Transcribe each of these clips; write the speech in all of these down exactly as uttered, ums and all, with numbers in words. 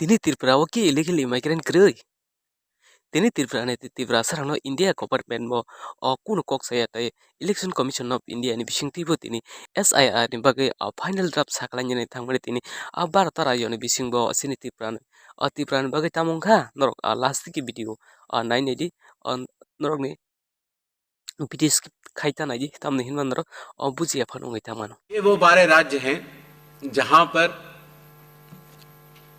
Tini Tripura o khe illegal immigrant kwrwi? Tini Tripura ni Tiprasa rokno India government bo o kunu kok saya tei Election Commission of India ni bisingtwi bo tini S I R ni bagwi o final draft sakhlainani thangmani tini a Bharat rajyo ni bising bo chini Tripura ni, o Tripura ni bagwi tamo wngkha norok a last ki video o nai naidi, o norok ni video skip khai ta naidi, tamni hinba norok o bujiya phano wngwi ta mano. ये वो बारह राज्य हैं जहां पर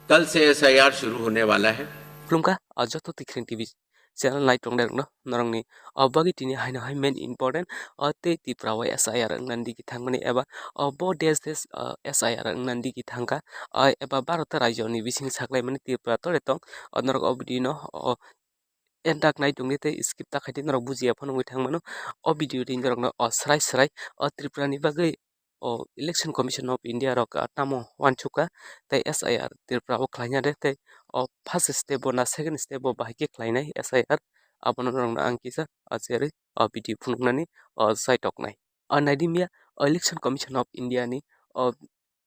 कल से एसआईआर शुरू होने वाला है। Khulumkha, o joto Tikhring T V channel nai tongnai rokno norokni o bagwi tini haino hai main important o tei Tripura o S I R wngnani digi thangmani eba o bo desh desh o S I R wngnani digi thangkha, o eba Bharat rajyo ni bising saklaimani Tripura tore tong, o norok o video no o endak nai tongdi tei skip ta khaidi norok bujiya phano wngwi thang mano. O video twi norokno o srai srai o Tripura ni bagwi o Election Commission of India rok, ah, tamo uansukha tei S I R Tripura o khlaina de tei o first step bo na second step bo bahai khe khlainai S I R, abono norokno ang kisa, ah, cherwi o video phunuknani o saitok nai. O naidi miya o Election Commission of India ni o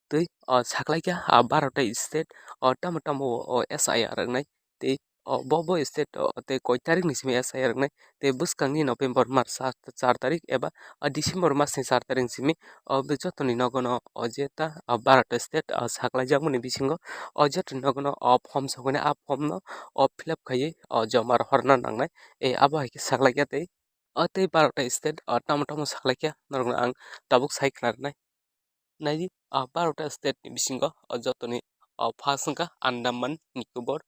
tei o saklaikha a Bharat state o tamo tamo o S I R wngnai tei o bo bo state o tei koi tarik ni simi S I R wngnai tei bwskangni November mas sa char tarik eba o December mas ni char tarik ni simi o bo jotoni nogono o jeta o Bharat state o saklaijakmani bisingo o jotoni nogono o form sogwini a form no o fill up khaiwi o joma rohorna nangnai. E abo hai khe saklaikha tei o tei Bharat state o tamo tamo saklaikha norokno ang tabuk sai khna rwnai. Naidi, ah, Bharat state ni bisingo, ah, jotoni, ah, first wngkha Andaman Nicobar,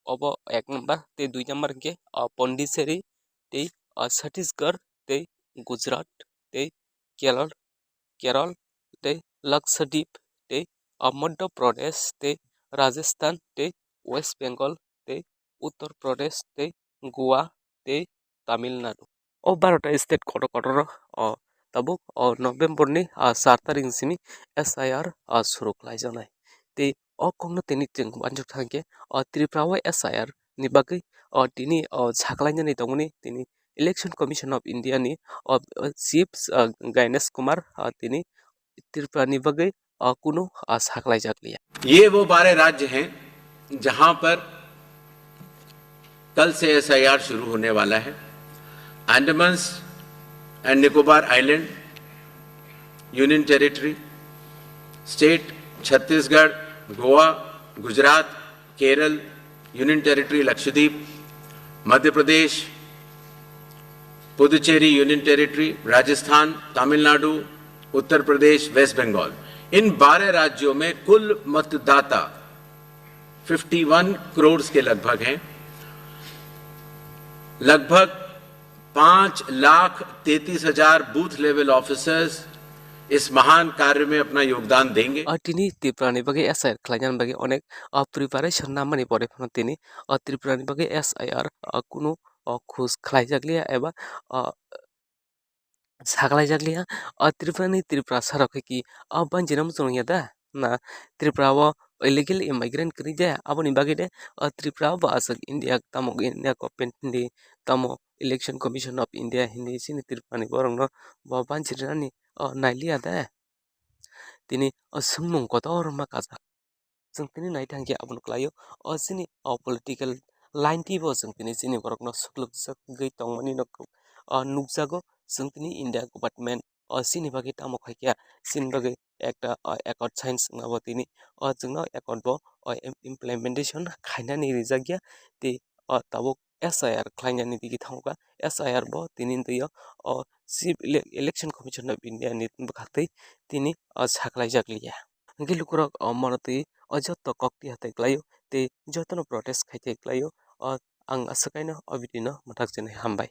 obo ek number, tei dui number hwnkhe, ah, Pondicherry, tei, ah, Chhattisgarh, tei Gujarat, tei Kerala, Kerala, tei Lakshadweep, tei, ah, Madhya Pradesh, tei Rajasthan, tei West Bengal, tei Uttar Pradesh, tei Goa, tei Tamil Nadu. O Bharat state kotor kotor o tabuk o November ni, ah, char tarik ni simi S I R, ah, suru khlaijaknai. Tei o kokno tini chwng uansuk thangkhe o Tripura o S I R ni bagwi o tini o saklainani tongmani tini Election Commission of India ni o, o chief, ah, Ganesh Kumar, ah, tini Tripura ni bagwi, ah, kunu, ah, saklaijak liya. ये वो बारह राज्य हैं जहां पर कल से एसआईआर शुरू होने वाला है। Andaman and Nicobar island union territory, state Chhattisgarh, Goa, Gujarat, Kerala, union territory Lakshadweep, Madhya Pradesh, Puducherry union territory, Rajasthan, Tamil Nadu, Uttar Pradesh, west Bengal, इन बारह राज्यों में कुल मतदाता फिफ्टी वन करोड़ के लगभग हैं। लगभग पाँच लाख तैंतीस हजार बूथ लेवल ऑफिसर्स इस महान कार्य में अपना योगदान देंगे। O tini Tripura ni bagwi S I R khlainani bagwi onek, o, preparation namani pore phano tini, o, Tripura ni bagwi S I R, o, kunu, o, khoj khlaijak liya eba, o, saklaijak liya. O Tripura ni Tiprasa rok khe ki, o, banjino muchung ya da? Na Tripura o illegal immigrant kwrwi de? Aboni bagwi de, o, Tripura o bo aswk India tamo India government hindi tamo Election Commission of India hindi chini Tripura ni borokno bo banchi rwnani, o, nailiya de? Tini o swngmung kotor wngma kajak. Chwng tini nai thang khe abono kwlaio. O chini o political line twi bo chwng tini chini borokno suklukjagwi tongmani nuk-, o nukjago. Chwng tini India government o chini bagwi tamo khai khe chini bagwi ekta, o, accord sign wngna bo tini o chwngno accord bo, o, im-, implementation khainani rijak ya. Tei o tabuk S I R khlainani digi thangkha. S I R bo tini twi o, o Chief Ele-, Election Commission of India ni bwkhaktwi tini o saklaijak liya. Hwnkhe lukurok o mono twi o joto kok twi hatai klaio tei jotono protest khai tei klaio. O ang aswk kaino o video no mwthak chinwi hambai.